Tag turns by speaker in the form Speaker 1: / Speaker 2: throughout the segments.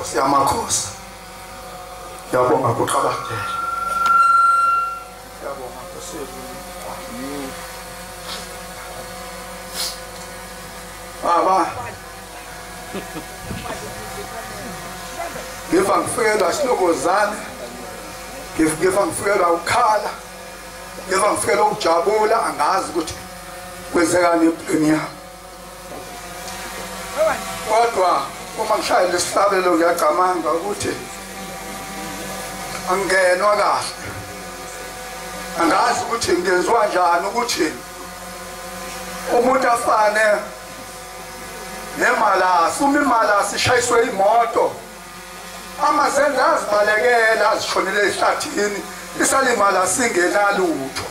Speaker 1: Nkosi yamakhosi. Ngiyabonga kuqabadela. Ngiyabonga Nkosi. Baba, ngiva ngifikelwa silokozane, ngiva ngifikelwa ukukhala, ngiva ngifikelwa ukujabula, angazi ukuthi kwenzekani empilweni yami. Kodwa uma ngishayela isihlabelo ngiyacabanga ukuthi angenwa kahle, angazi ukuthi ngenziwa njani ukuthi umuntu afane nemalasi. Uma imalasi ishayiswe imoto, amazenge azibalekela azishonele ehlathini, isalimalasi ingenalutho.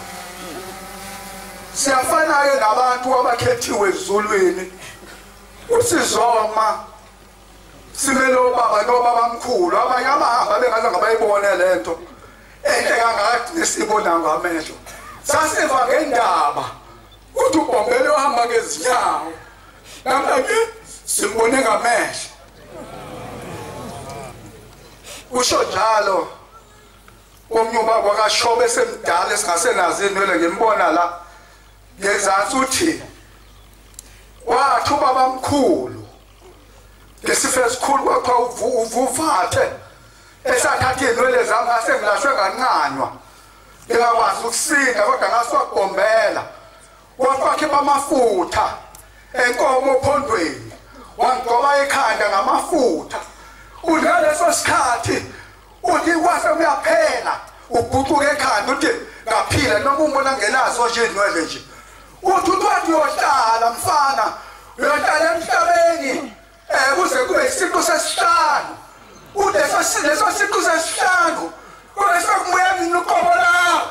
Speaker 1: Siyafana-ke nabantu abakhethiwe ezulwini, usizoma simele obaba nobabamkhulu, abanye abahamba bengaze ngabayibone lento enhle kangaka nesibona ngamehlo. Sasiva ngendaba uthi uBhombela uhamba ngezinyawo, namhlanje simbone ngamehlo. Usho njalo omunye ubaba kaShobe esemdala esingasenazo inwele, ngimbona la ngezansi, uthi wathi ubabamkhulu ngesifo esikhulu kwakuthiwa uvuvathe, esathatha iy'nwele zami ngase ngilashwe ngancanywa, ngingakwazi ukusinda, kodwa ngasiwagombela. Wafakhipha amafutha enkomo ophondweni, wangigcoba ekhanda ngamafutha. Uthi ngaleso sikhathi uthi kwase kuyaphela, ubhucuke ekhanda, uthi ngaphila noma umbona ngenazo nje iy'nwele nje. Uthi uthi uyohlala mfana, uyohlala emhlabeni kuze kube isiqu sesihlanu. Uleso siqu sesihlanu kube sekubuya mina uqobo lakho.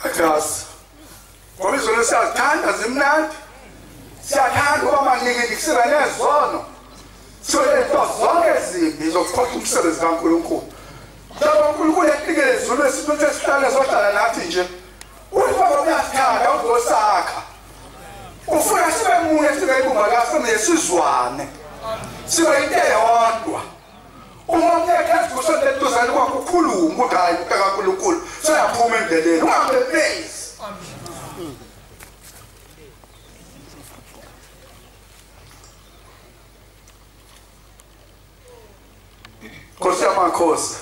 Speaker 1: Akazi ngoba izono siyazithanda, zimnandi, siyathanda ukuba maningi, sibe nezono, sibe zonke ezimbi zokukhohlwa umsebenzi kaNkulunkulu. Njengoba uNkulunkulu enikele ezulwini esithi sihlale sohlala nathi nje, uthi baba uyasithanda, uzosakha, ufuna sibe munye, sibe ibumba kahle, sizwane, sibe into eyodwa. Uma umnye usondela eduzane kwakho ukhulume ukuthi hayi kaNkulunkulu seyaphuma endleleni, ungamemezi. Nkosi yamakhosi,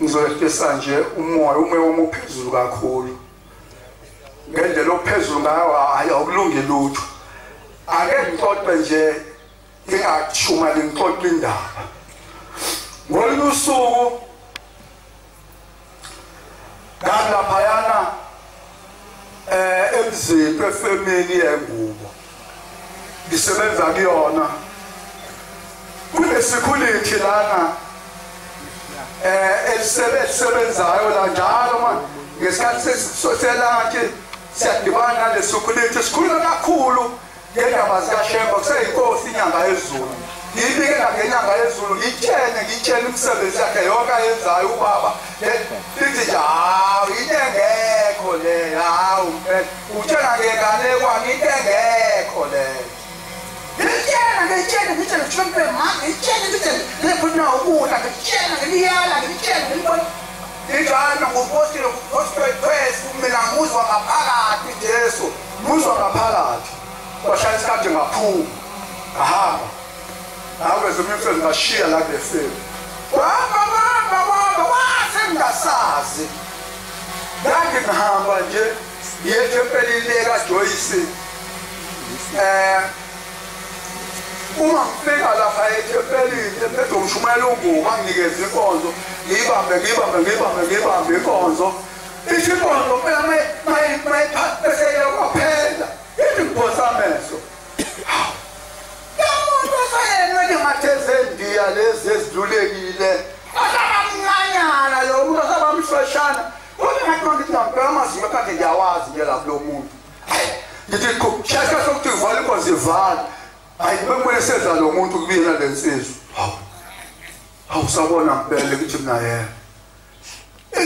Speaker 1: ngizoyehlisa nje umoya, umoya wami uphezulu kakhulu, ngendlela ophezulu ngayo hayi awukulungi lutho. Ake ngixoxe nje, ngingakushumayeli, ngixoxe indaba. Ngolunye usuku ngangilaphayana emzini efemini yengubo, ngisebenza kuyona. Kunesikhulithi lana elisebenzayo la njalo manje ngesikhathi selantshi siyadibana nalesikhulithi, sikhuluma kakhulu ngendaba zikaShembe, kuseyinkosi inyanga yezulu. Ngiyibikela ngenyanga yezulu, ngitshene imisebenzi yakhe yonke ayenzayo ubaba. Lithi nje hawu into engekho le, hawu mpela utshela ngenganekwane into engekho le. Ngitshena ngitshena ngifuna ukudla, ngitshena ngiliyala, ngitshena ngilibona injalo ngupostile Kristu, mina nguzwa ngaphakathi Jesu, nguzwa ngaphakathi. Kwashaya isikhathi ngaphuma ngahamba, ngakwenza umsebenzi, ngashiya la kule femu. Wahamba wase ngingasazi, ngangihamba nje ngiye ethempelini likaJoyce. Uma ngifika lapha ethempelini ephethe umshumayelo ungubo, anginikeze inkonzo, ngiyibambe inkonzo. Ithi inkonzo phela mayiphathe kwaphela, ithi ngiphosa amehlo. Umuntu osayena ngatheze endiya lezi ezidlulekile, asabamncanyana lo muntu, asabamhlweshana. Kodwa ngathi ngithi ngempela amazinyo kade ngiyawazi nje la kulo muntu. Ngithi shaka sokuthi ivale inkonzo, ivale. Hayi bembone seza lo muntu kubina lensizwa. Hawu, sawubona mpela, ngithi mina yena.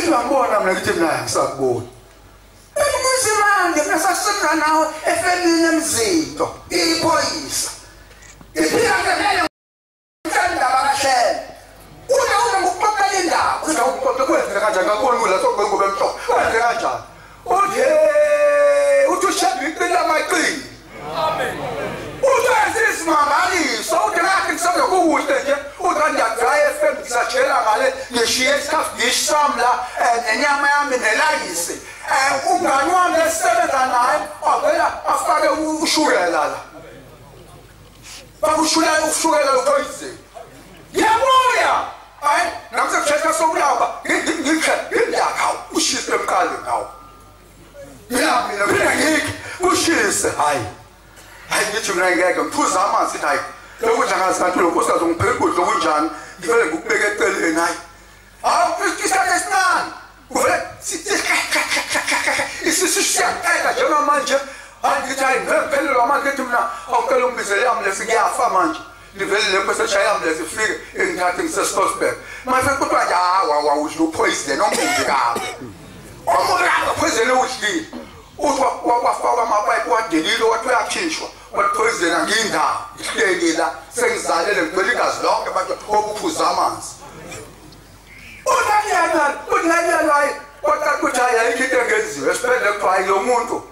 Speaker 1: Ethi ngibona mina ngithi mina ngisakubona. Umzimande mina sasenza nawe efemini emzinto iphoyisa. Iphila ngemele indaba kahle. Una ngokuxoxela indaba, uza ukuxoxa kwenzeka kanjani ngakubona kula sokwengobe emhlophe. Kwenzeka kanjani? Uthi uthi ushebe iqila amaqili. Amen. Uthi isimangaliso uthi ngathi ngisabe kukuhle nje uthi ngiyagaya efemini ngisajela ngale ngishiye isikhafu ngisami la nenyama yami nelayisi. Umngani wami esisebenza naye avela afake ushukela la. Bakushula ushukela lopoison. Ngiyabuya. Hayi nami sekushesha sokulamba ngikhe ngiyakha ushise emqaleni ngawo. Mina ngikhe ushise hayi. Hayi ngithi mina ngeke ngiphuza amanzi hayi. Lokudla ngazi lo nkosikazi ngipheka ukudla okunjani ngivele ngikubeke eceleni hayi. Hawu isikhathi esincane. Uvele isisishiyaqeda njengamanje hayi ngithi hayi ngiphelelwa amandla ethi mina awucela ungibizele i-ambulance ngiyafa manje. Livele le nkosi eshaya i-ambulance ifike ingithathe ngise-Stosberg. Mase kuthiwa nje hawa udla upoison omubi kabi. Omubi kabi upoison ewudlile. Uthi wafakwa amapayipi wadelile wathi uyakhishwa. Wathi poison angiyindawo ngihleli la sengizalele ngigcwele igazi lonke manje okuphuza amanzi. Uthi kwaqala ukuthi hayi ayikho into engenziwa esibhedlela kuthiwa hayi lo muntu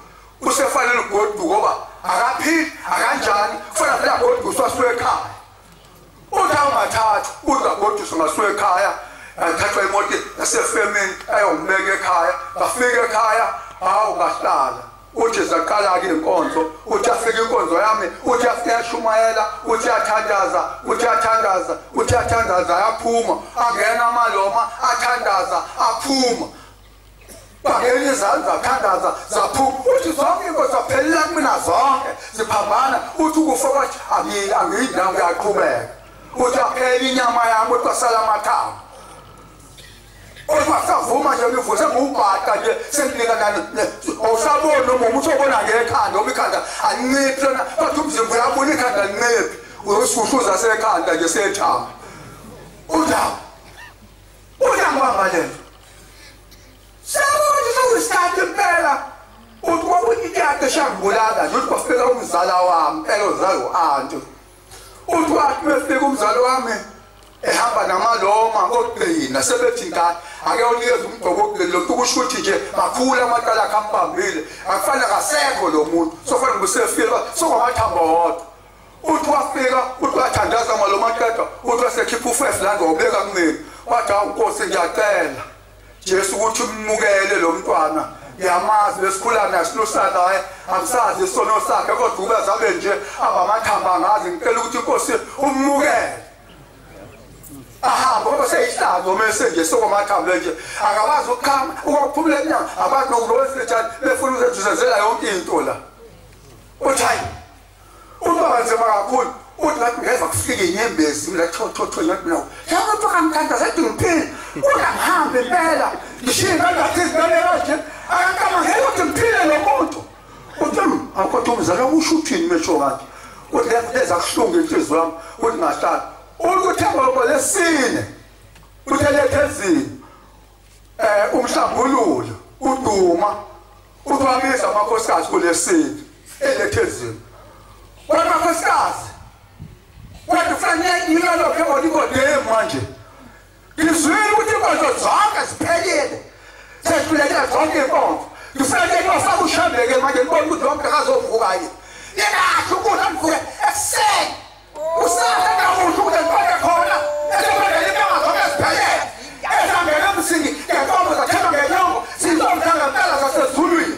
Speaker 1: usefanele ugoduka ngoba akaphili akanjani kufanele vele agoduswe asuke ekhaya. Uthi awungathathwa uthi agoduswe ngasuke ekhaya athathwa imoto yasefemini ayongibeka ekhaya bafika ekhaya hawu ngahlala. Uthi zaqala-ke inkonzo uthi afika inkonzo yami uthi afike yashumayela uthi yathandaza uthi yathandaza uthi yathandaza yaphuma angena amaloma athandaza aphuma. Bangena izandla athandaza zaphuma uthi zonke inkonzo zaphelela kumina zonke ziphambana uthi ukufa kwathi angiyindawo ngiyaqhubeka uthi aphela inyama yami uthi kwasala amathambo. Uthi wasavuma nje ngivuse ngubhaqa nje senginika nani awusaboni noma umuntu obona ngekhanda noma ikhanda alinciphi lona kodwa umzimba uyabona ikhanda linciphi uyosuhluza sekhanda nje sethamba. Uthi uyangibamba lento. Siyabona sekuyisikhathi impela. Uthi kwakuyinyaka eshangibulala nje uthi kwafika umzala wami impela ozala u-anti. Uthi wathi mefika umzala wami ehamba namaloma okugcina sebethi ngani ake unikeze umgqobo wokugcina lo kusho ukuthi nje makhulu amaqala akhe ambambile akufanele akasekho lo muntu sofanele kusefile sokwamathambo wodwa. Uthi wafika uthi wathandaza amaloma aqeda uthi wasekhipha ufefe la ngobeka kumina wathi hawu Nkosi ngiyacela Jesu ukuthi umukele lo mntwana ngiyamazi besikhula naye silusana naye angisazi isono sakhe kodwa ube zabe nje abamathambo angazi ngicela ukuthi Nkosi umukele. Ahamba ngoba seyihlazo mese nje sokomathambo nje akawazi ukukhama ukuphumula enyanga abantu nokulowesitshani befuna ukuzenzela yonke into la. Uthi hayi ubaba nzima kakhulu uthi ngathi ngeza kufika inyembezi mina tho tho tho ngathi mina yabo kamthandaza ethi ngiphile uthi angihambe impela ngishiye ngathi izingane kanje akakama ukuthi ngiphile lo muntu. Uthi akho umzala usho uthini mesho kanje uthi leza kuhlungu inhliziyo yami uthi ngahlala ukuthi ngolesine uthi lethezini umhlambululo uduma uthi wabisa amakhosikazi kulesine elethezini kwamakhosikazi wathi kufanele ngilolokhe ngolikodemu manje ngizwile ukuthi inkonzo zonke ziphelile sehlulekile zonke inkonzo ngifanele ngibafake ushambeke manje ngibone ukuthi lo muntu akazovuka yini ningahle ukudla nivuke ekuseni kusasa kamuhle ukuthi ngibone khona esebenzele inyama zonke ziphelele ezangena emsini ngenkomo zathema ngenyongo sizomthanga mpela zasezulwini.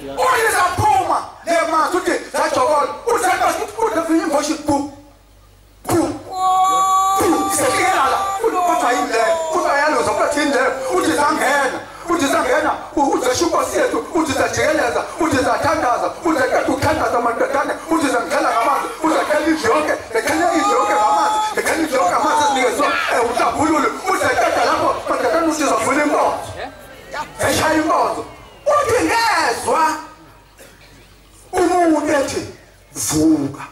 Speaker 1: Uyizaphuma lemazi uthi zajokola uthi uthi imboshi bu bu isehlala uthi kodwa yini le uthi ayaluza uthi yini le uthi zangena uthi zangena uthi inkosi yethu uthi zajikeleza uthi zathandaza uthi qeda ukuthandaza amadodana uthi zangithela ngamanzi uthi zakhela indlu yonke lekhela indlu yonke ngamanzi lekhela indlu yonke ngamanzi ezinikezwe umhlambululo uthi zaqeda lapho madodana uthi zavula inkonzo eshaya inkonzo uthi ngezwa umuntu ethi vuka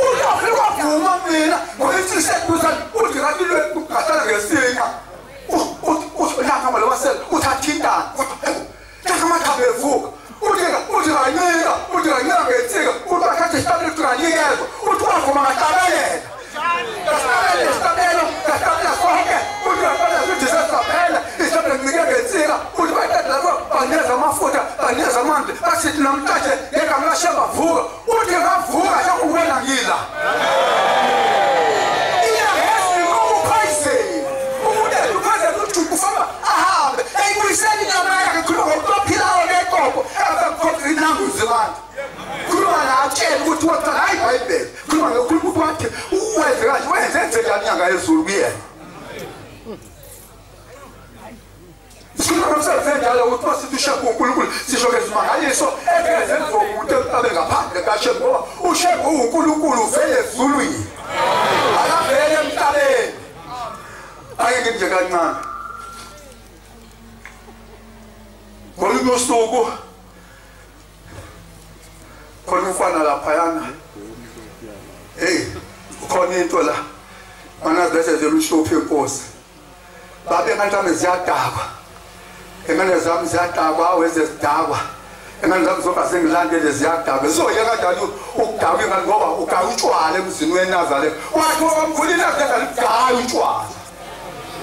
Speaker 1: uthi afika wavuma mina ngoba ithi uthi ngathi ngahlala ngesinqa Sikhuluma ngomsebenzi enjalo ukuthi masithi uShembe uNkulunkulu sisho ngezimangaliso ezenziwa umuntu abe ngaphandle kaShembe, ngoba uShembe uNkulunkulu uvele ezulwini, akavele emhlabeni. Ake ngithi nje kancane, ngolunye usuku khona umfana laphayana, hey, ukhona into la manazilethezela uhluphi inkosi, babe ngani zami ziyadakwa, ingane zami ziyadakwa, awezezidakwa, ingane zami zonke asengilandele ziyadakwa. Zizoye kanjani ukudakwa ingane ngoba ugaya utshwala emzini weNazaretha? Wathi wabamkhulu iNazaretha ligaya utshwala,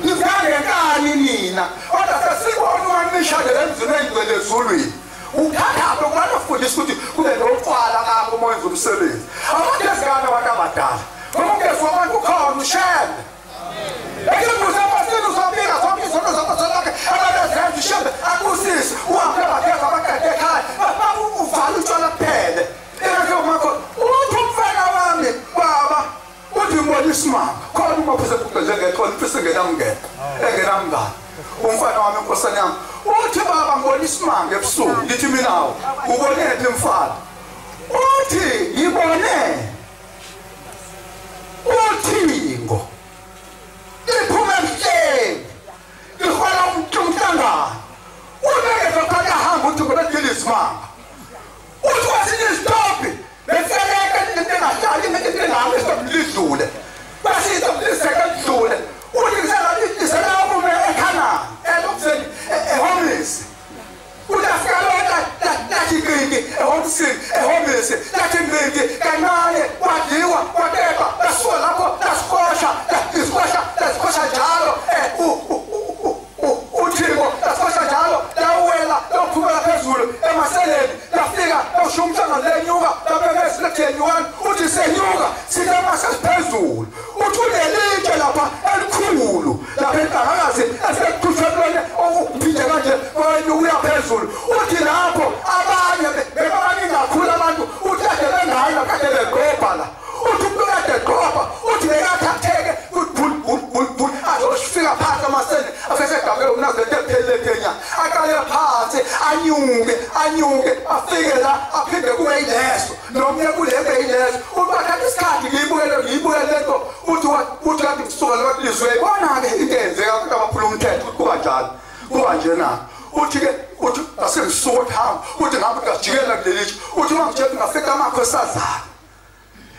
Speaker 1: nizangenkani nina, kodwa sesibona uma nishadele emzini wengcwele ezulwini. Uthathaphi ukubana ufundisa ukuthi kube notshwala lapho uma wenza umsebenzi? Abagezikani abantu abadala, ngoba umgezi wabantu ukhona uShembe. Ekibuze enkosini uzobika zonke izinto zakhe ababezenza uShembe akusise, uhambe bageza abaqede ekhaya, uvala utshwala kuphele. Ingakho uthi umfana wami baba uthi ngibona isimanga khona uma phuse njengekhona ifise engenamngane engenamngane. Umfana wami inkosana yami uthi baba ngibona isimanga ebusuku. Ngithi mina ubonephi mfana? Uthi ngibone uthingo liphuma emhleni lihola umhlangano, ubeke zokhanya ahamba uthi ngoba lizimanga. Uthi kwesinye isitobhi leseleke into engahlali into engahambi isitobhi lidlule, bese isitobhi liseke lidlule. Uthi ngisela eKhanani elokuzeni ehomisi. Uthi afika lona lathi qingi ehomisini ehomisi lathi qingi kancane kwadliwa kwadeba lasuka lapho lasiqosha lasiqosha lasiqosha njalo uthingo lasiqosha njalo lawela lophumela phezulu emaseleni lafika lawushiya umhlangano lenyuka labemesi lathi yenyukani. Uthi senyuka silemasesiphezulu. Uthi unelitshe lapha elikhulu lapha enhlangakazi esekuthutshwe kulona okuphinde kanje kwenyuka uya phezulu. Uthi lapho abanye bebaningi kakhulu abantu, uthi kade bengayi kade begqobha la. Uthi umuntu kade egqobha uthi bekathatheke bul azofika phansi amasende afese umnazaretha ephelele eKenya, aqale phansi anyuke anyuke afike la aphinde kube yileso nomnye kule kube yileso. Ubathatha isikhathi ngiyibukele ngiyibukele lento. Uthi uthi kanti kusuka la kulizwe ibona-ke into eyenzeka kubantu abaphula umthetho ukuthi kuba njalo kuba njena. Uthi-ke uthi asengisuka uthi hamba uthi ngabe ngajikela kuleli tshe. Uthi uma ngitshela ngafika amakhosazana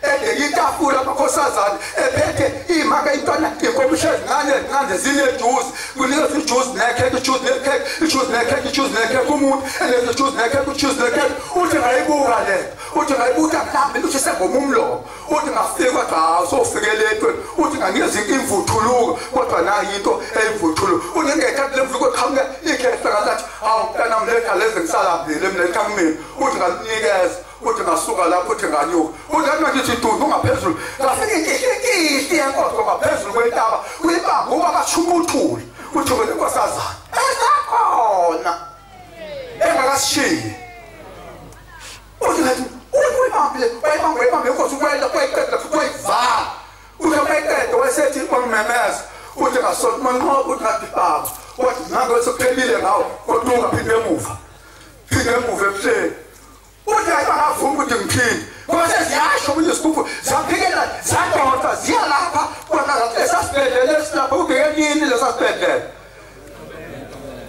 Speaker 1: edeke itafula amakhosazana ephethe imaka intwana inkomisho ezincane ezincane zinejuice, kunikeza ijuice nekhekhe ijuice nekhekhe ijuice nekhekhe ijuice nekhekhe umuntu eneza ijuice nekhekhe ijuice nekhekhe. Uthi ngayibuka lento, uthi ngayibuka mhlawumbe uthi sengoma umlomo. Uthi ngafika kwathi hawu sofikele entweni. Uthi nganikeza imvuthuluko kodwa nayo into eyivuthuluko. Uthi ngekhathi lemvuthuluko qhamuka ikhehla ngathi hawu mntanami letha lezi ngisalambile mina letha kumina. Uthi ngalinikeza. Uthi ngasuka lapho uthi nganyuka. Uthi ngathi ngithi dundu ngaphezulu ngafika inhlikihle yenkosi ngaphezulu kwentaba uyibamba uba bashuma uthuli. Uthi wena inkosazana esakhona engakasishiyi. Uthi ngathi uyibambile wayibamba wayibamba inkosi wayela wayiqeda futhi wayivala. Uthi mayiqeda wayesethi wangimemeza. Uthi ngasonto manqoba uthi ngathi baba wathi nango sekuphelile ngawo kodwa ungaphinde emuva phinde emuva ebuhleni. Uthi ayibangavumi ukuthi ngiphinde ngoba seziyasho ukuthi isigubhu zaphikela zadonsa ziya lapha kodwa lesasibhedlela esilapha ubheke nini lesasibhedlela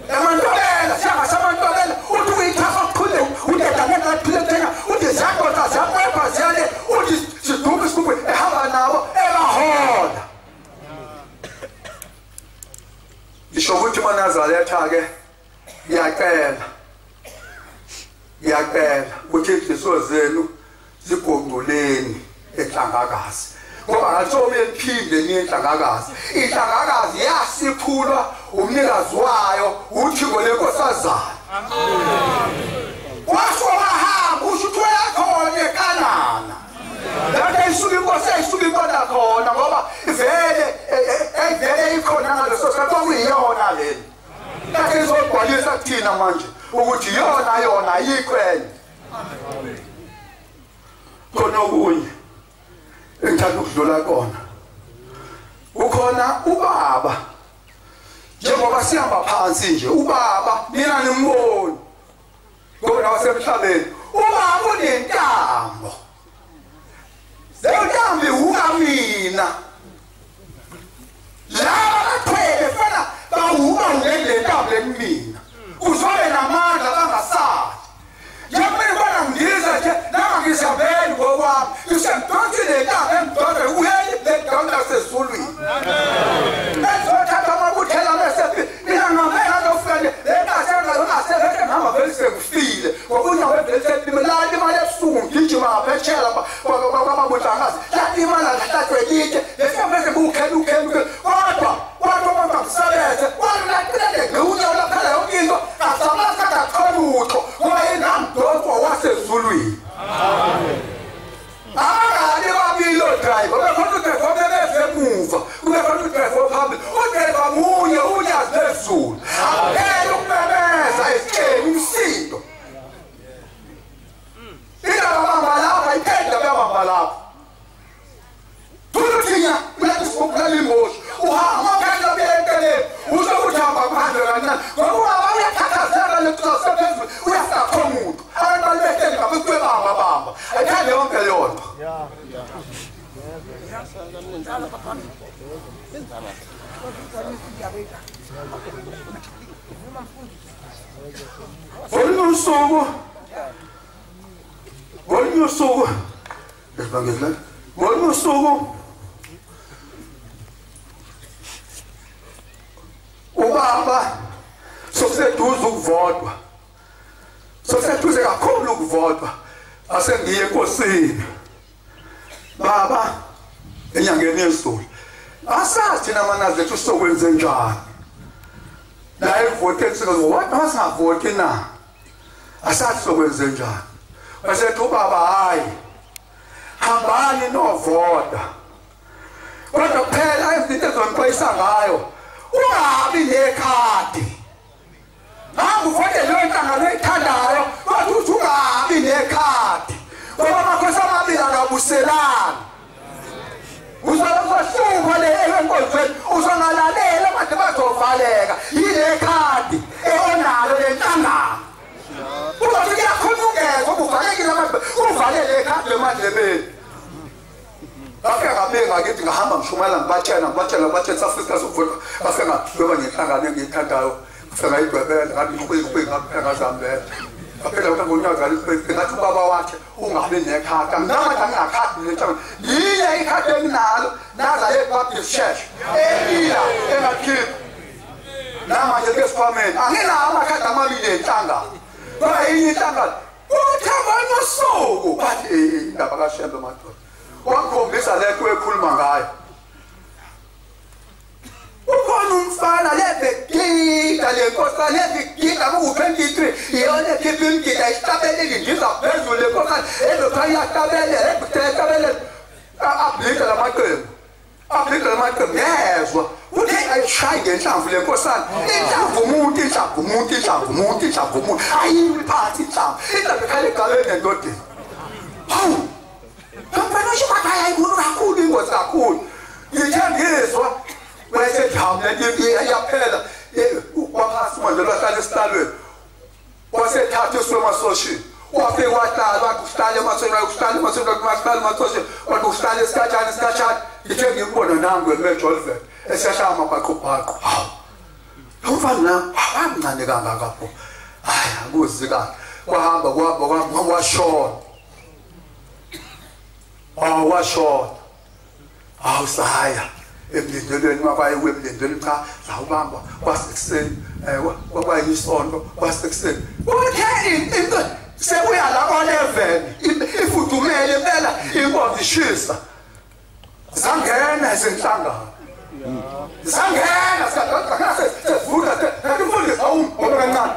Speaker 1: emantobela siyangasamantobela. Uthi uyithatha uqhule udedanekathule thenga uthi ziyadonsa ziyakwepha ziyale. Uthi sidumbe isigubhu ehamba nabo ebahola. Ngisho ukuthi manazaretha-ke ngiyacela ngiyacela ukuthi inhliziyo zenu zigonqoleni enhlangakazi, ngoba ngathomi eliphinde niye enhlangakazi. Inhlangakazi yasiphulwa umnikazi wayo uthingo lenkosazana. Washo wahamba usho ukuthi uyakhona eKanana. Lapho isuka inkosi isuka inkoda khona ngoba vele evele ikhona ngaleso sikhathi kwakuyiyona leli. Kade izogcwalisa kuthina manje ukuthi yona yona ayikho enye. Khona okunye engithanda ukudlula kona, ukhona ubaba Sasihamba phansi nje ubaba mina nimboni ngoba nawasemhlabeni ubaba unentambo leyo ntambo iwuka mina laba bathwele fana bawuka le ntambo lekumina uzobe namandla bangasali njengoba ngibona ngiza nje nangangizabeli ngokwami ngisengidonse le ntambo engidonse uheli le nasezulwini ezothatha amabuthela bese mina ngamela lofele lengasengasengasebenze ngihamba vele sekufile ngokunye vele selimala limala ebusuku ngigijima ngapheshela kwamabuthangazi lalimala lahlatshwe litshe lesiyaveze bukhela ukhela kodwa wathi bangakusebenze walulaqinele ngewunya laphela yonke into ngasamasakathola lutho ngoba ingamdonso wasezulwini. Amen. Abangani babili odriver bekhona udriver bebeve emuva kubekhona udriver phambili udriver munye unyazi lezulu akuphela ukumemeza esitsheni umsindo indaba bamba lapha iphela indaba yabamba lapha thuluthinya kulala imoshi uhamba phela buya usho ukuthi hamba kuhambe kancane ngoba ubaba uyakhathazeka lekusasephezulu uyasakho umuntu abantu balehleli ngaphansi kwebamba bamba ayithande yonke leyo nto. Ngolunye usuku ubaba sokuseduze ukuvotwa sokuseduze kakhulu ukuvotwa asengiye enkosini baba enyangeni yezulu asazi thina manazethu sokwenze njani la evoteni sikazowathi masingavoti na asazi sokwenze njani wasethi ubaba hayi hambani novota kodwa kuphela izinto ezonixwayisa ngayo ungabi nekhadi nangu uvote leyo nhlangano oyithandayo kodwa uthi ungabi nekhadi ngoba amakhosi amabili akabuselani uzohlupha le enkonzweni uzongalalela abantu bazovaleka yile khadi onalo le nhlangano uzothi kuyakhulungeza ubuvalekile abantu uvalele ikhadi lemadlebeni. Ngafika ngabeka ngithi ngahamba ngishumayela ngibatshela safika sokuvota ngafika ngadweba ngenhlangano engiyithandayo ngafika ngayidwebela ngathi ngiqhubeke ngaphela ngazihambela ngaphela ngonyaka ngathi ubaba wakhe ungabi nekhadi anginamathi angingakhadi lenhlangano linye ikhadi enginalo naza le-Baptist Church eliya engakhipha namanje kesikhwameni anginawo amakhadi amabili enhlangano ngoba yinye inhlangano uthe ngolunye usuku bathi indaba kaShembe madoda wakhombisa lento ekhuluma ngayo ukhona umfana lebegida lenkosana lebegida ku-23 iyona ekhipha imigida ihlabelele indiza phezulu lenkosana ezothiwa iyahlabelela ehlabelele abhidla lamaqembu ngezwa uthi ayishayi ngenhlamvu lenkosana inhlamvu umuntu inhlamvu umuntu inhlamvu umuntu inhlamvu umuntu ayiphathi inhlamvu inhlamvu ikhala egaleni endodeni. Hawu mfana usho ayikhulu kakhulu ingozi kakhulu ngithe ngizwa wayesethi hawu lento iyaphela waphasi manje lwahlala esihlalweni wasethatha usemasoshini wafika wahlala wathi uhlala emasoshini wathi uhlala emasoshini wathi uhlala isikhatshana ngithe ngikubona nangu eMejolvet eseshaya amabhaqubhaqu. Hawu lo mfana wamncane kangaka pho hayi akuzi kahle kwahamba washona. Washona hawu saya emlindelweni makwaye emlindelweni cha sawubamba kwasekuseni kwakuyisonto kwasekuseni uthe into sekuya la kwa-11 ifudumele impela inkonzo ishisa zangena izinhlangano zangena sesivuka ngathi mfundisi awumbona kancane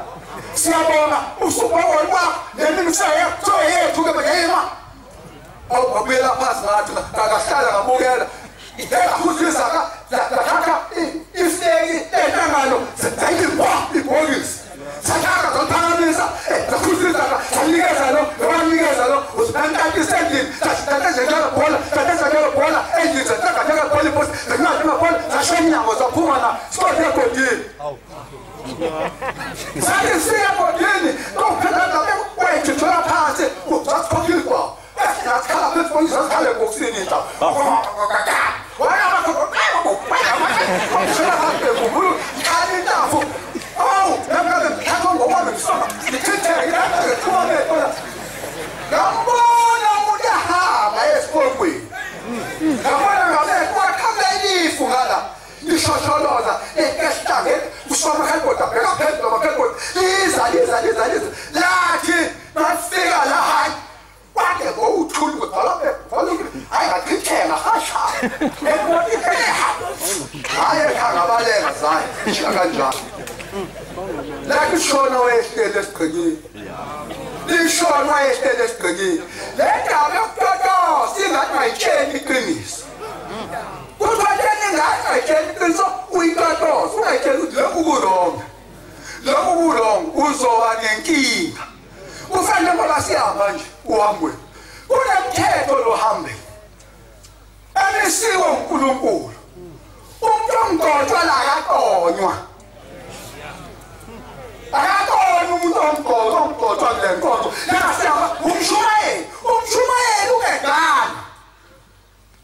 Speaker 1: siyabonga usubona kwakho nemisebenzi ke manje awubuyela phansi ngathi ngakahlala ngabukela ngakhuzisa ngathatha ifleki enhlangano zayibwa ibhokisi sathatha zaphakamisa zakhuzisa zanikeza lo wanikeza lo uzintatisa endlini zathatha bhola zathatha bhola endlini zathatha bhola iposi zakunqanda amabhola zasho emnyango zaphuma na sikole egodini. Sathi sifika ebhodini kokuphela ngabe wayithuthuka phansi sasikhokha igwawo sasikhala phansi sasikhala ebhokisini inja ngambona umuntu ehamba esikolweni ngabona ngabe kwaqhamuka ilifu ngala lishosholoza ekesihlangene kusoma khalibhoda bheka phezulu amakhalibhoda liza liza liza liza lathi bafika la hayi kwade ngowuthula kudala hayi ngachitheka hasha hayi ekhaya zayi sha kanjalo la kushona wehlele esigqikini lishona wehlele esigqikini le ndaba yokutotosa ingathi mayitsheni iqiniso kuthiwa tsheni ingathi mayitsheni iqiniso uyitotosa ungayitsheli ukuthi lokhu kurongo lokhu kurongo uzoba nenkinga kufanele ngoba sihamba nje uhambweni kunemthetho lohambeni emisiwe uNkulunkulu umuntu ongqotshwa la akaqonywa akaqonywa umuntu ongqotshwa kule nkonzo nasihamba umshumayeli umshumayeli ungegana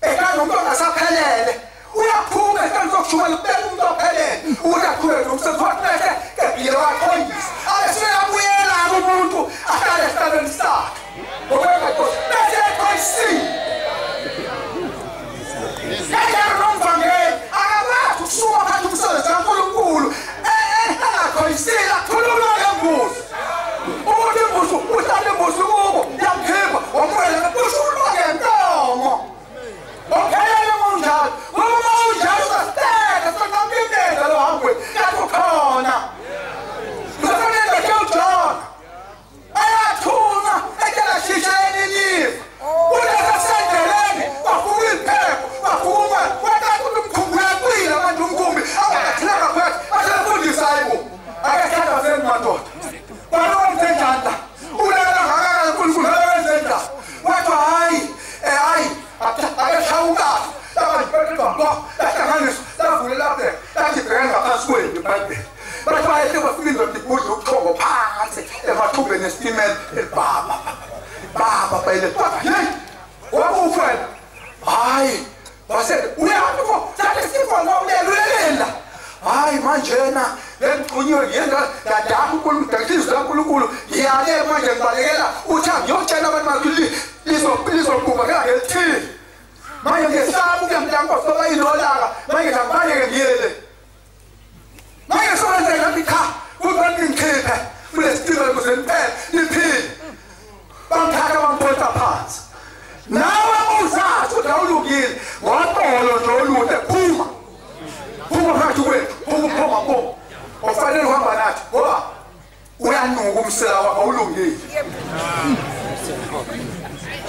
Speaker 1: egana umuntu ongasaphelele uyaphuma esihlalo sokushumayela ubeka umuntu ophelele ukuthi aqhubeke nomsebenzi wakhe bese kebhile waqondisa abeseyabuyela-ke umuntu ahlale esihlalweni sakhe ngokwengaqosi bese eqondisile kanjalo nomvangeli akakwazi ukusuka phansi umsebenzi kaNkulunkulu engaqondisile akhululwa ngembuzi ukuthi imbuzi uhlala imbuzi kubo yamkhipha wamukela kushulwa ngenkomo ophelele kunjalo ngoba unjalo uzasiteka soqamukela lo hambweni kanti ukhona uzofanele uJona ayathuma etshela shisha eliliva kulesasendleleni bafuka iziphepho bafuka kwathatha ukuthi umkhumbi uyacwila manje umkhumbi abakathilanga phakathi basefundisa hayibo akathandazeni madoda balokwenze njani la ulala kangaka uNkulunkulu wenze njani wathi hayi hayi akashawukahle labantu lahlanganiswa lavule lapha lathi bhekani ngaphansi kwenu iBhayibheli bathi bayehle bafika indoda ibudla ubuchongo phansi emathubeni esitimela elibaba baba bayile hey wakufa hayi wase uyazi pho thatha isifo ngomlelo hayi manjena lengixhunyiwe ngiyenda yadaka uNkulunkulu inhliziyo kaNkulunkulu ngiyale manje ngibalekela uthi ngiyotshela abantu bakhe lizoqhuba kangelithini manje ngesaba ukuyamntankosi ngoba ilolaka manje ngibaleke ngiyele manje sokwenzeka ngathi cha kuthi ngikhiphe kulesitimela ukuze niphele niphile bamthatha bamphonsa phansi nawe uzazi ukuthi awulungile ngoxolo nje olude phuma phuma phakathi kwethu phuma phuma phuma ufanele uhamba nathi ngoba uyanuka umsila wakho awulungile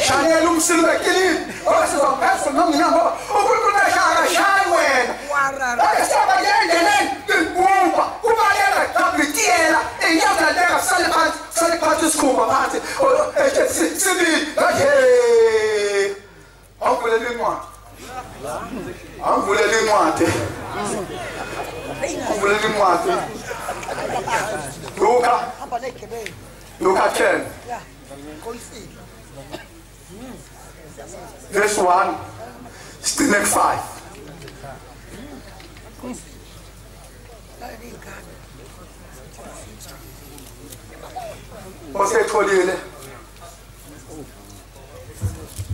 Speaker 1: shanela umsila ubekilini ngoba sizawuphesa noma nginyanga ngoba uNkulunkulu akashayi wena ake sihamba endleleni ibumba kubaleka kabritiyela inyathaleka sale phansi sale phansi isikhumba phansi sibili ngathi awuvulela incwadi awuvulela incwadi awuvulela incwadi Luka 10 verse 1 sigcine ku-5 osetholile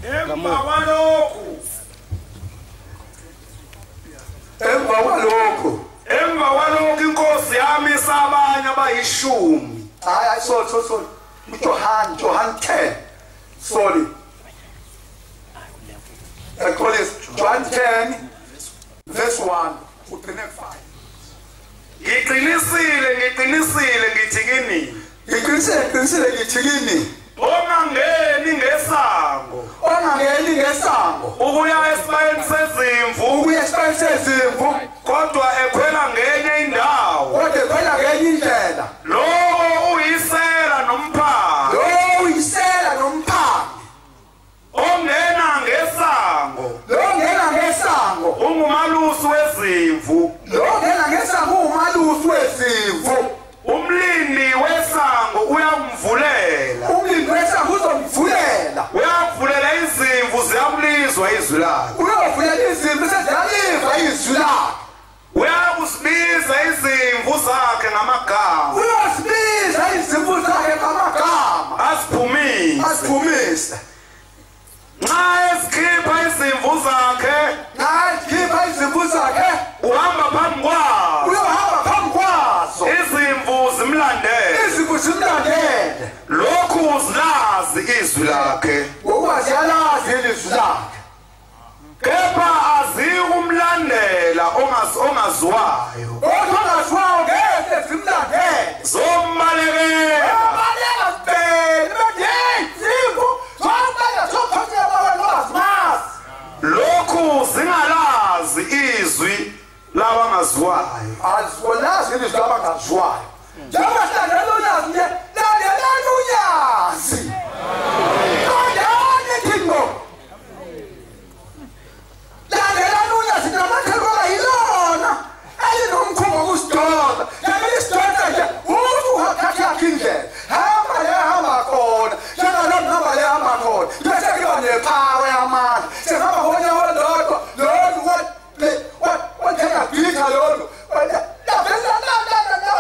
Speaker 2: emva kwalokhu emva kwalokhu inkosi yamisa abanye abayishumi
Speaker 1: hayi sorry uJohn 10 sorry John 10 verse 1 ugcine 5
Speaker 2: Ngiqinisile ngithi kini
Speaker 1: ngiqinisile ngithi kini
Speaker 2: ongangeni ngesango ukuya esibayeni sezimvu kodwa ekhwela ngenye indawo lowo uyisela nomphangi ongena ngesango ungumalusi wezimvu. ngamagama.
Speaker 1: Uyozibiza izimvu zakhe ngamagama.
Speaker 2: Aziphumise.
Speaker 1: Aziphumise.
Speaker 2: Nxa ezikhipha izimvu zakhe,
Speaker 1: nxa ezikhipha izimvu zakhe,
Speaker 2: uhamba phambi kwazo.
Speaker 1: Uyohamba phambi kwazo.
Speaker 2: Izimvu zimlandele.
Speaker 1: Izimvu zimlandele.
Speaker 2: Lokhu uzilazi izwi lakhe.
Speaker 1: Ngokuba ziyalazi ilizwi lakhe.
Speaker 2: Kepha azikumlandela ongaziwayo.
Speaker 1: Kodwa ongaziwayo ngeke zimlandele.
Speaker 2: Zombalekela.
Speaker 1: Baleka zibhele bethi izimvu zombaleka zophathela abantu abazimazi.
Speaker 2: Lokhu zingalazi izwi labangaziwayo.
Speaker 1: Azikolazi ilizwi labangaziwayo. Njengoba silandela unyazi nje, landelani unyazi. Qondani thingo. Landelani unyazi namatheko yilona elinomkhuba wokusidonsa. Njengoba isidonsa nje umuntu uthatha yakhe indlela. Hamba le hamba khona. Njengalokhu hamba le hamba khona. Bese kuba nephawe yamandla. Sehamba ngonyawo olulodwa, lolu wathenga bhitha lolu.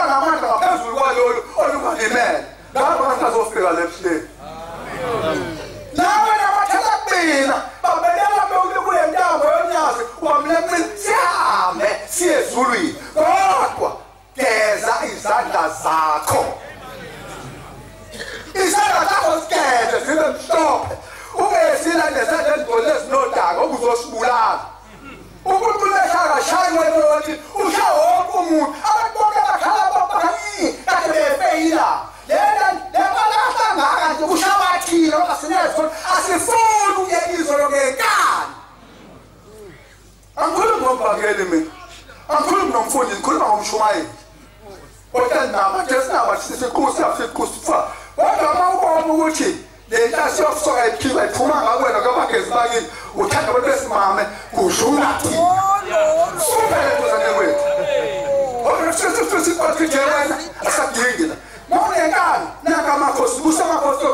Speaker 1: Ngamandla ngaphezulu kwalolu olungalimele. Ngapha sazofika lemhleni. Nawe namathela kumina babeleka kule ntambo yonyazi wamlemile sihambe siye ezulwini. Kodwa geza izandla zakho. Izandla zakho zigeze zibe mhlophe. Ungesila nezandla ezingcolile ezinodaka okuzosibulala. Unkulunkulu akashayi wena wathi ushaya wonke umuntu. Abantu bonke bakhala bakhali kade befeyila. Lena lebalahla nje kushabathile ngoba sinezo asifuni ukuyeka izolo ngenkani. Angikhulumi ngomvangeli mina. Angikhulumi nomfundisi, ngikhuluma ngomshumayeli. Kodwa nama jesinaba sisiqhusa. Kodwa uma ubona ukuthi le nhlasi yokusoka iphiwa iphuma ngakwena kwabagezi bakini uthanda abantu besimame kudlula thina. Suphele ntozane kwethu. Wena asadingi la. Mawunenkani nanka amakhosi kusemakhosi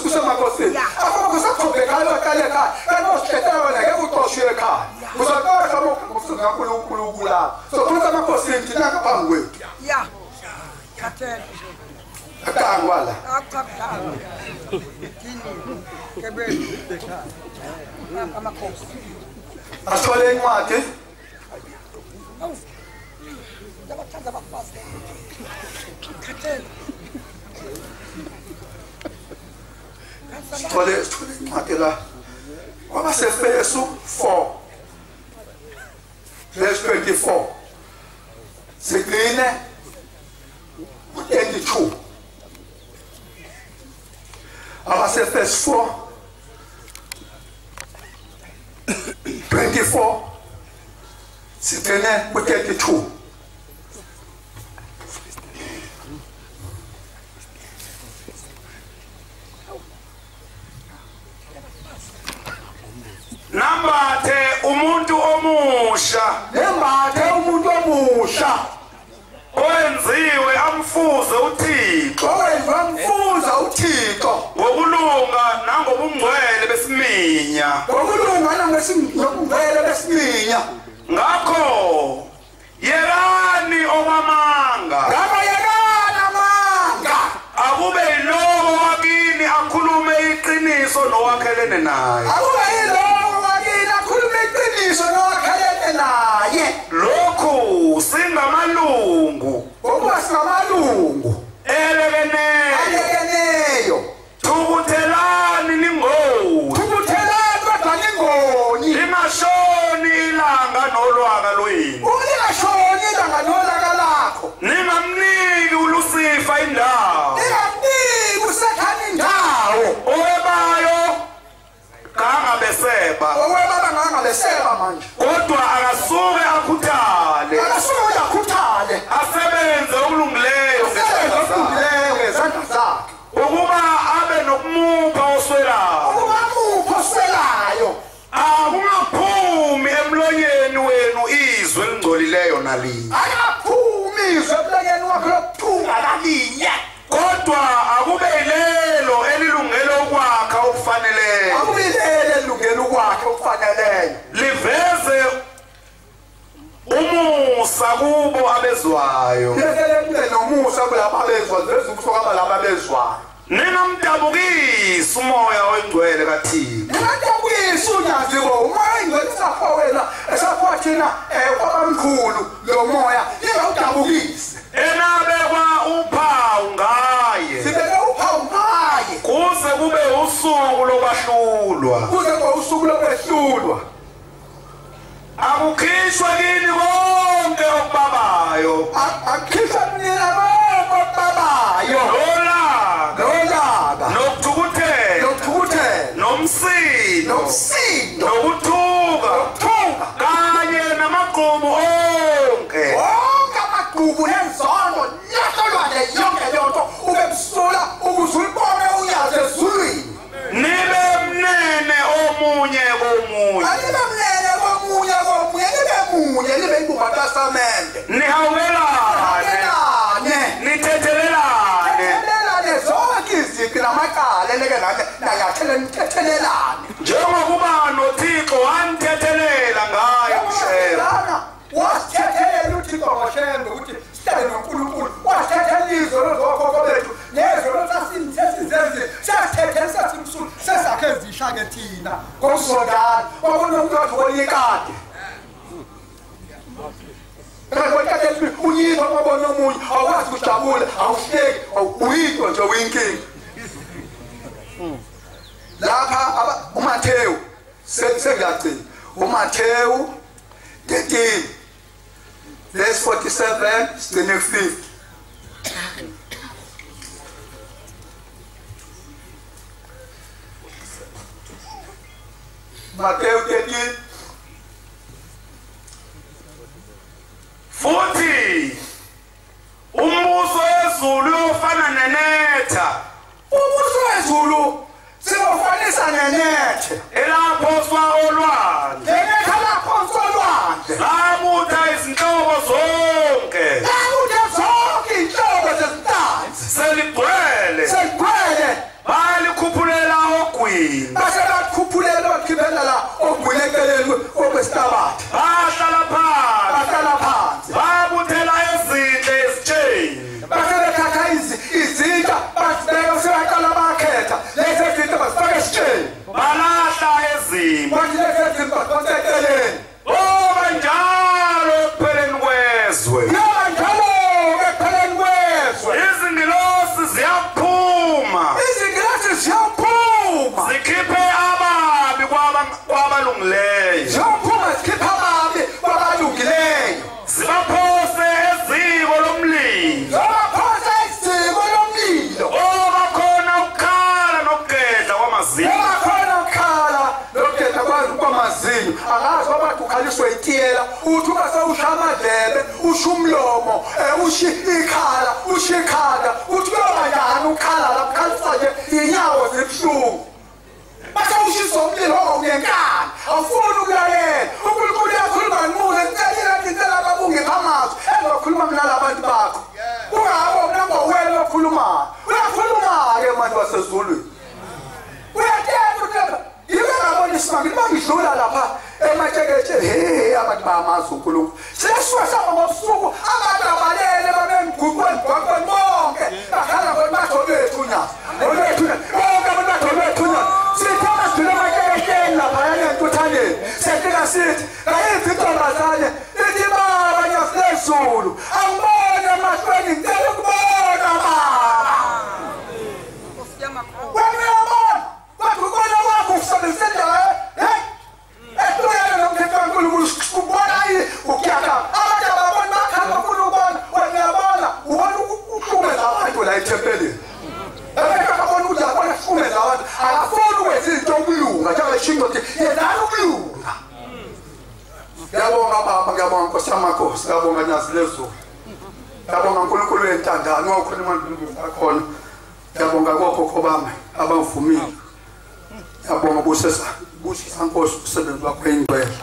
Speaker 1: kusemakhosini. Amakhosi athobekayo aqale ekhaya. Kanti osihletela wena ngeke uxoshwe ekhaya. Uzoxosha ngomsebenzi kaNkulunkulu ukulala. So futhi amakhosini thina ngaphambi kwethu.
Speaker 3: Yeah. Khathele.
Speaker 1: Akangwala.
Speaker 3: Akakudala. Thini kebeni. Amakhosi.
Speaker 1: Asithole incwadi.
Speaker 3: Abathanda abafazi. Khathele.
Speaker 1: Sithole incwadi la. Kwabasefesu 4 verse 24. Sigcine 32. Abasefesu 4 24 sigcine 32.
Speaker 2: Nambathe umuntu omusha.
Speaker 1: Nembathe umuntu omusha.
Speaker 2: Owenziwe amfuze uThixo.
Speaker 1: Owenziwe amfuza uThixo.
Speaker 2: Ngokulunga nangobungcwele besiminya.
Speaker 1: Ngokulunga nangobungcwele besiminya.
Speaker 2: Ngakho yekani okwamanga.
Speaker 1: Ngakho yekani amanga.
Speaker 2: Akube yilowo wakini akhulume iqiniso nowakhelene naye.
Speaker 1: Akube yilowo wakini akhulume iqiniso nowakhelene naye.
Speaker 2: Lokhu singamalungu.
Speaker 1: Ngokuba singamalungu
Speaker 2: elekeneyo. Thukuthelani ningoni.
Speaker 1: Thukuthelani kodwa ningoni.
Speaker 2: Lingashoni ilanga nolwaka lwenu.
Speaker 1: Lingashoni ilanga nolaka lakho.
Speaker 2: Ningamniki uLusifa indawo.
Speaker 1: Ningamniki uSathane indawo.
Speaker 2: Owebayo kangabeseba.
Speaker 1: Owebaba ngangabeseba manje.
Speaker 2: Kodwa akasuke akhuthale.
Speaker 1: Akasuke akhuthale.
Speaker 2: Asebenze okulungileyo
Speaker 1: ngezandla zakhe.
Speaker 2: Ukuba abe nokumupha oswelayo.
Speaker 1: Ukuba amuphe oswelayo.
Speaker 2: Akungaphumi emlonyeni wenu izwi elingcolileyo nalinye.
Speaker 1: Akaphumi izwi emlonyeni wakho lokuthunga nalinye.
Speaker 2: Kodwa akube yilelo elilungele ukwakha okufaneleyo.
Speaker 1: Akube yilelo elilungele ukwakha okufaneleyo.
Speaker 2: Liveze umusa kubo abezwayo.
Speaker 1: Nibe nomusa kulabo abezwayo, veza ubuso kwalabo abezwayo.
Speaker 2: Ningamdabukisi umoya oyingcwele kaThixo.
Speaker 1: Ningamdabukisi unyazi ko umoya oyingcwele esafowela esafwa thina kwabamkhulu lo moya ningawudabukisi.
Speaker 2: Enabekwa uphawu ngaye.
Speaker 1: Sibeke uphawu ngaye.
Speaker 2: Kuze kube usuku lokwahlulwa.
Speaker 1: Kuze kube usuku lokwehlulwa.
Speaker 2: Akukhishwe kini konke okubabayo.
Speaker 1: Akukhishwe kini konke okubabayo.
Speaker 2: Nolaka.
Speaker 1: Nolaka.
Speaker 2: Nokuthukuthela.
Speaker 1: Nokuthukuthela.
Speaker 2: Nomsindo.
Speaker 1: Nomsindo.
Speaker 2: Nokuthuka.
Speaker 1: Nokuthuka.
Speaker 2: Kanye namagqubu onke.
Speaker 1: Wonke amagqubu nezono lahlolwane yonke leyo nto ube msula ukuze ulibone uyazi ezulwini.
Speaker 2: Nibe mnene omunye komunye.
Speaker 1: Anibe mnene komunye komunye, nibe munye, nibe ibumba testamente.
Speaker 2: Nihawukelane. Nithethelelane.
Speaker 1: Nithethelelane zonke izici namacala eleke nanyathele nithethelelane.
Speaker 2: Njengokuba noThixo wanithethelela ngaye uShembe.
Speaker 1: Wasithethelela uThixo ngoShembe ukuthi sihlale noNkulunkulu. Wasithethelela izono zokhokho bethu nezono sasizenzile. Sasithethela sasimsulu sesakhe ezisha ke thina ngomsondana. Wabona ukuthi woyikade. Unyipha wabona omunye awukwazi ukujabula, awuhleki, uyinto nje uyinkinga. Lapha uMathewu sengiyagcina. uMathewu 13 verse 47 sigcine ku-50. Mateyu 13.
Speaker 2: Futhi umbuso wezulu uyofana nenetha.
Speaker 1: Umbuso wezulu siyofanisa nenethe
Speaker 2: elaphoswa olwandle.
Speaker 1: Nenetha laphoswa olwandle.
Speaker 2: Labutha izinhlobo zonke.
Speaker 1: Labutha zonke inhlobo zezinhlanzi.
Speaker 2: Seligcwele.
Speaker 1: Seligcwele.
Speaker 2: Balikhuphulela ogwini.
Speaker 1: Base bakhuphulela bakhiphela la ogwini eceleni kwesihlabathi.
Speaker 2: Bahlala phansi.
Speaker 1: Bahlala phansi.
Speaker 2: Babuthela ezinhle esitsheni.
Speaker 1: Base bethatha izinto bazibeka sebaqala bakhetha. Lezi zinto bazifaka esitsheni.
Speaker 2: Balahla ezimbi.
Speaker 1: Bathi lezi zinto bazifaka eceleni.
Speaker 2: Oba njalo ekupheleni kwezwe.
Speaker 1: Yoba njalo ekupheleni kwezwe.
Speaker 2: Izingilosi ziyaphuma.
Speaker 1: Izingilosi ziyaphuma.
Speaker 2: Zikhiphe ababi kwabalungileyo.
Speaker 1: Ziyaphuma zikhiphe ababi kwabalungileyo.
Speaker 2: Zibaphose eziko lomlilo.
Speaker 1: Zibaphose eziko lomlilo.
Speaker 2: Oba khona ukukhala nokugedla kwamazinyo.
Speaker 1: Oba khona ukukhala nokugedla kwamazinyo. Angazi wabathi ukhaliswe itiyela, uthi uma sewusha amadlebe, usha umlomo, usha ikhala, usha ikhanda, uthi kuyoba njani ukukhala lapho ukhalisa nje iy'nyawo zibuhlungu. Base ushisa umlilo ungenkani, awufuni ukulalela. uNkulunkulu uyakhuluma nimuze, ngicela ngicela ababungipha amazwi engizokhuluma mina labantu bakho. Kungabo mina ngowena okhulumayo. Uyakhuluma-ke manje wasezulwini. Uyathetha ukuthi yike ngabona isimanga uma ngidlula lapha ematsheketshe, he abantu bayamazi uNkulunkulu. Sesisuka sihamba ngobusuku abantu abalele babemgwaqweni emgwaqweni bonke. Bakhala ngokuthi bathi olwethu unyazi. Olwethu unyazi. Bonke abantu bathi olwethu unyazi. Sithe masidlula ematsheketsheni laphayana entuthaneni. Sefika sithi kayiphi intombazane ithi baba nyazi lezulu. Angibone emahlweni ngicela ukubona baba. Wena uyabona kodwa ukubona kwakho usebenzisa indlela ehlukene nomthetho kaNkulunkulu. Ubona ukuyaka abantu ababoni bakhala bafuna ukubona. Wena uyabona ubona ukuhlukumeza abantu la ethempelini. Abantu ababona ukuthi uyabona ukuhlukumeza abantu akafuni ukwenza izinto ukulunga njengeshinto ukuthi yenzani ukulunga. Ngiyabonga baba, ngiyabonga Nkosi yamakhosi, ngiyabonga Nyazi lezulu. Ngiyabonga uNkulunkulu wentandane wakhona akhona. Ngiyabonga kokhokho bami abangivumile. Ngiyabonga busisa Nkosi umsebenzi wakho engcwele.